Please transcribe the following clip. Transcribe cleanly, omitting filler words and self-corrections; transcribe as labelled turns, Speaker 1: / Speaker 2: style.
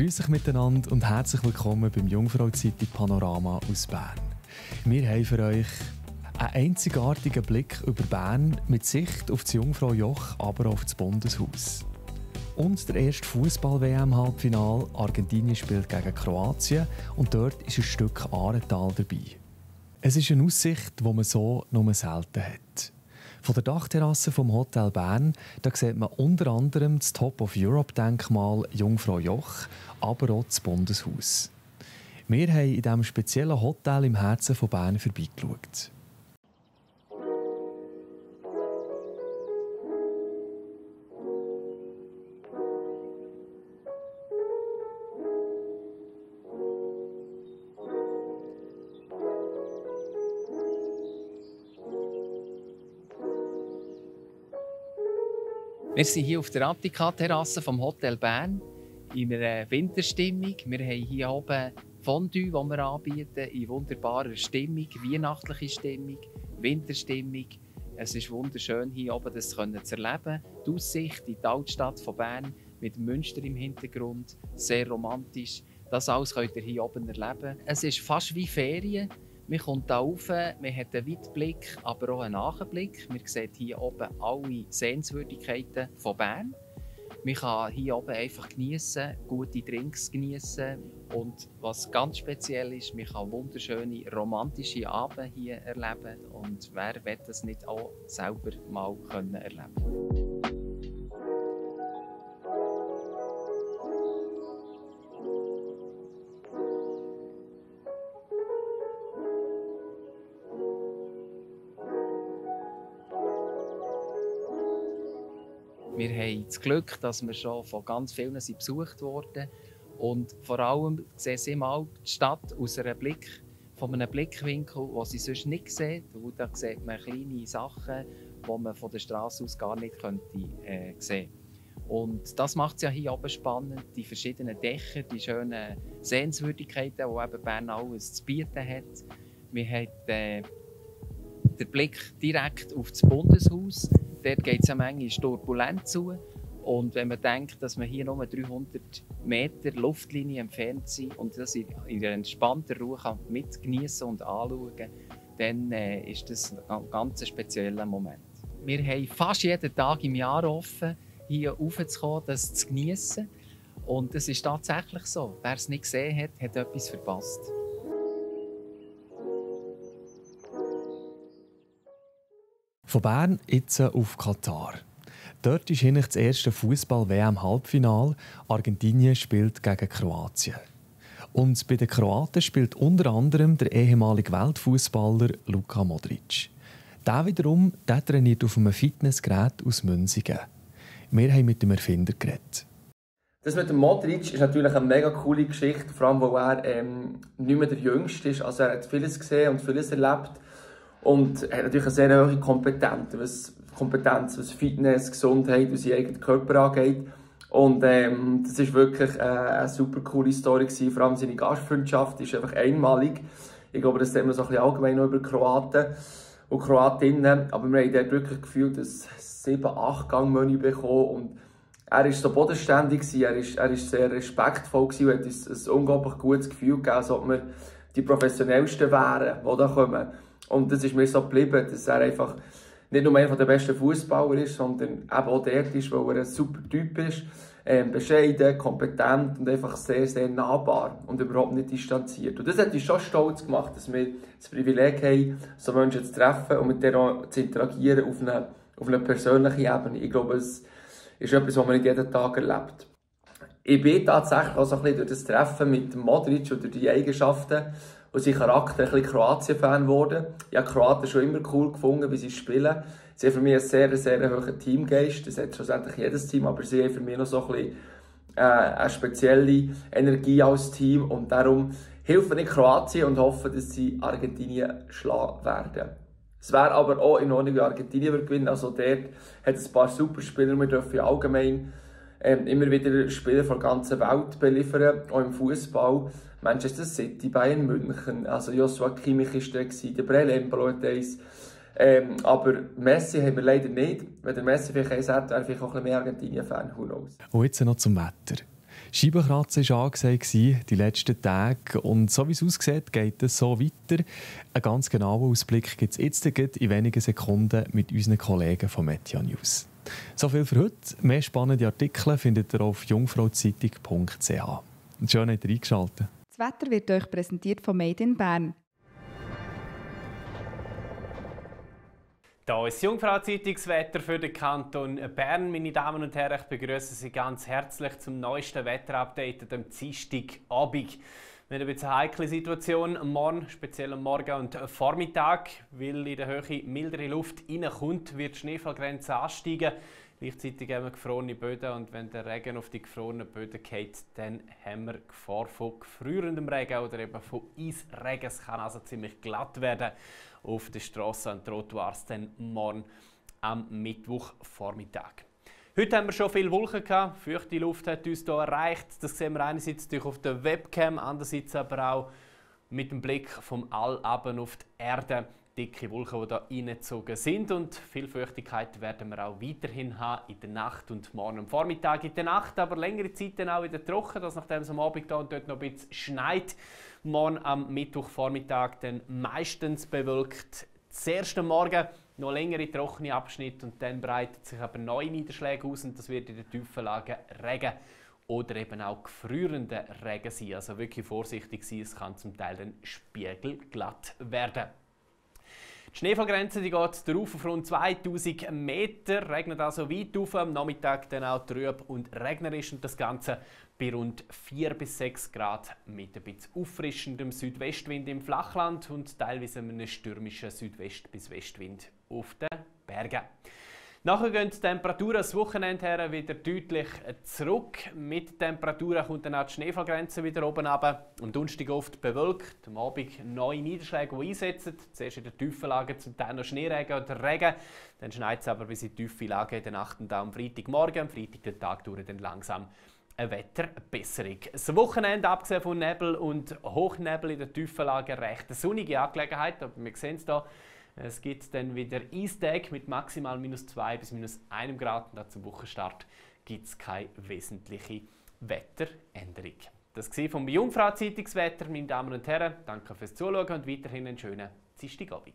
Speaker 1: Grüß euch miteinander und herzlich willkommen beim Jungfrau-Zeitung Panorama aus Bern. Wir haben für euch einen einzigartigen Blick über Bern mit Sicht auf das Jungfrau-Joch, aber auch auf das Bundeshaus. Und der erste Fußball-WM-Halbfinal. Argentinien spielt gegen Kroatien und dort ist ein Stück Aaretal dabei. Es ist eine Aussicht, die man so nur selten hat. Von der Dachterrasse vom Hotel Bern da sieht man unter anderem das Top-of-Europe-Denkmal Jungfrau-Joch, aber auch das Bundeshaus. Wir haben in diesem speziellen Hotel im Herzen von Bern vorbeigeschaut.
Speaker 2: Wir sind hier auf der Attika-Terrasse vom Hotel Bern in einer Winterstimmung. Wir haben hier oben Fondue, das wir anbieten, in wunderbarer Stimmung, weihnachtliche Stimmung, Winterstimmung. Es ist wunderschön, hier oben das zu erleben. Die Aussicht in die Altstadt von Bern mit dem Münster im Hintergrund, sehr romantisch. Das alles könnt ihr hier oben erleben. Es ist fast wie Ferien. Man kommt hier rauf, man hat einen Weitblick, aber auch einen Nachblick. Man sieht hier oben alle Sehenswürdigkeiten von Bern. Man kann hier oben einfach geniessen, gute Drinks geniessen. Und was ganz speziell ist, man kann wunderschöne romantische Abende hier erleben. Und wer will das nicht auch selber mal erleben können? Wir haben das Glück, dass wir schon von ganz vielen besucht wurden. Und vor allem sehen sie mal die Stadt von einem Blickwinkel, den sie sonst nicht sehen. Und da sieht man kleine Sachen, die man von der Straße aus gar nicht sehen könnte. Und das macht es ja hier oben spannend. Die verschiedenen Dächer, die schönen Sehenswürdigkeiten, die eben Bern alles zu bieten hat. Wir haben den Blick direkt auf das Bundeshaus. Dort geht es ja manchmal turbulent zu. Und wenn man denkt, dass wir hier nur 300 Meter Luftlinie entfernt sind und das in einer entspannten Ruhe mitgeniessen und anschauen kann, dann ist das ein ganz spezieller Moment. Wir haben fast jeden Tag im Jahr offen, hier raufzukommen, das zu geniessen. Und es ist tatsächlich so. Wer es nicht gesehen hat, hat etwas verpasst.
Speaker 1: Von Bern jetzt auf Katar. Dort ist hinter das erste Fußball-WM-Halbfinal. Argentinien spielt gegen Kroatien. Und bei den Kroaten spielt unter anderem der ehemalige Weltfußballer Luka Modric. Der wiederum trainiert auf einem Fitnessgerät aus Münsingen. Wir haben mit dem Erfinder geredet.
Speaker 3: Das mit dem Modric ist natürlich eine mega coole Geschichte, vor allem weil er nicht mehr der Jüngste ist. Also er hat vieles gesehen und vieles erlebt. Und er hat natürlich eine sehr hohe Kompetenz, was Fitness, Gesundheit und seinen eigenen Körper angeht. Und das war wirklich eine super coole Story gewesen. Vor allem seine Gastfreundschaft ist einfach einmalig. Ich glaube, das sehen wir so ein bisschen allgemein noch über Kroaten und Kroatinnen. Aber wir haben dort wirklich gefühlt, dass 7-8 Gang-Menü bekommen. Und er war so bodenständig, er war sehr respektvoll und hat uns ein unglaublich gutes Gefühl gegeben, als ob wir die professionellsten wären, die da kommen. Und das ist mir so geblieben, dass er einfach nicht nur einer der besten Fußballer ist, sondern eben auch dort ist, weil er ein super Typ ist. Bescheiden, kompetent und einfach sehr, sehr nahbar und überhaupt nicht distanziert. Und das hat uns schon stolz gemacht, dass wir das Privileg haben, so Menschen zu treffen und mit denen auch zu interagieren auf einer persönlichen Ebene. Ich glaube, es ist etwas, was man nicht jeden Tag erlebt. Ich bin tatsächlich auch so ein bisschen durch das Treffen mit Modric oder die Eigenschaften und sein Charakter ein bisschen Kroatien-Fan geworden. Ich habe Kroaten schon immer cool gefunden, wie sie spielen. Sie haben für mich einen sehr, sehr hohen Teamgeist. Das hat schlussendlich jedes Team, aber sie haben für mich noch so ein bisschen eine spezielle Energie als Team. Und darum helfe ich Kroatien und hoffe, dass sie Argentinien schlagen werden. Es wäre aber auch in Ordnung, wenn Argentinien gewinnen. Also dort hat es ein paar super Spieler. Wir dürfen allgemein immer wieder Spieler von der ganzen Welt beliefern, auch im Fußball. Manchester City, Bayern München, also Joshua Kimmich war da, der Brele Embolo hat eins. Aber Messi haben wir leider nicht. Wenn der Messi vielleicht eins hat, wäre ich auch ein bisschen mehr Argentinien-Fan, who knows.
Speaker 1: Und jetzt noch zum Wetter. Scheibenkratzen war angesagt die letzten Tage. Und so wie es aussieht, geht es so weiter. Einen ganz genauen Ausblick gibt es jetzt in wenigen Sekunden mit unseren Kollegen von Media News. So viel für heute. Mehr spannende Artikel findet ihr auf jungfrauzeitung.ch. Schön, habt ihr eingeschaltet.
Speaker 4: Das Wetter wird euch präsentiert von Made in Bern.
Speaker 5: Hier ist das Jungfrau-Zeitungswetter für den Kanton Bern. Meine Damen und Herren, ich begrüße Sie ganz herzlich zum neuesten Wetterupdate am Dienstagabend. Wir haben ein bisschen eine heikle Situation am Morgen, speziell am Morgen und Vormittag, weil in der Höhe mildere Luft reinkommt, wird die Schneefallgrenze ansteigen. Gleichzeitig haben wir gefrorene Böden und wenn der Regen auf die gefrorenen Böden geht, dann haben wir Gefahr von gefrierendem Regen oder eben von Eisregen. Es kann also ziemlich glatt werden auf den Strassen und Trottoirs dann morgen am Mittwochvormittag. Heute haben wir schon viele Wolken gehabt. Feuchte Luft hat uns hier erreicht. Das sehen wir einerseits durch auf der Webcam, andererseits aber auch mit dem Blick vom All runter auf die Erde. Dicke Wolken, die hier reingezogen sind. Und viel Feuchtigkeit werden wir auch weiterhin haben in der Nacht und morgen am Vormittag. In der Nacht aber längere Zeit dann auch wieder trocken, dass nachdem es am Abend da und dort noch ein bisschen schneit. Morgen am Mittwochvormittag dann meistens bewölkt. Zuerst am Morgen noch längere trockene Abschnitte und dann breitet sich aber neue Niederschläge aus und das wird in den tiefen Lagen Regen oder eben auch gefrierender Regen sein. Also wirklich vorsichtig sein, es kann zum Teil dann spiegelglatt werden. Die Schneefallgrenze die geht darauf auf rund 2000 Meter, regnet also weit auf, am Nachmittag dann auch trüb und regnerisch und das Ganze bei rund 4 bis 6 Grad mit ein bisschen auffrischendem Südwestwind im Flachland und teilweise einem stürmischen Südwest- bis Westwind auf den Bergen. Nachher gehen die Temperaturen das Wochenende her wieder deutlich zurück. Mit Temperaturen kommt dann auch die Schneefallgrenze wieder oben runter. Am Donnerstag oft bewölkt, am Abend neue Niederschläge, die einsetzen. Zuerst in der tiefen Lage zum Teil noch Schneeregen oder Regen. Dann schneit es aber bis in die tiefe Lage in der Nacht und auch am Freitagmorgen. Am Freitag den Tag durch dann langsam eine Wetterbesserung. Das Wochenende, abgesehen von Nebel und Hochnebel in der tiefen Lage, recht eine sonnige Angelegenheit. Aber wir sehen es hier. Es gibt dann wieder Eistage mit maximal -2 bis -1 Grad. Und zum Wochenstart gibt es keine wesentliche Wetteränderung. Das war vom Jungfrau-Zeitungswetter, meine Damen und Herren. Danke fürs Zuschauen und weiterhin einen schönen Dienstagabend.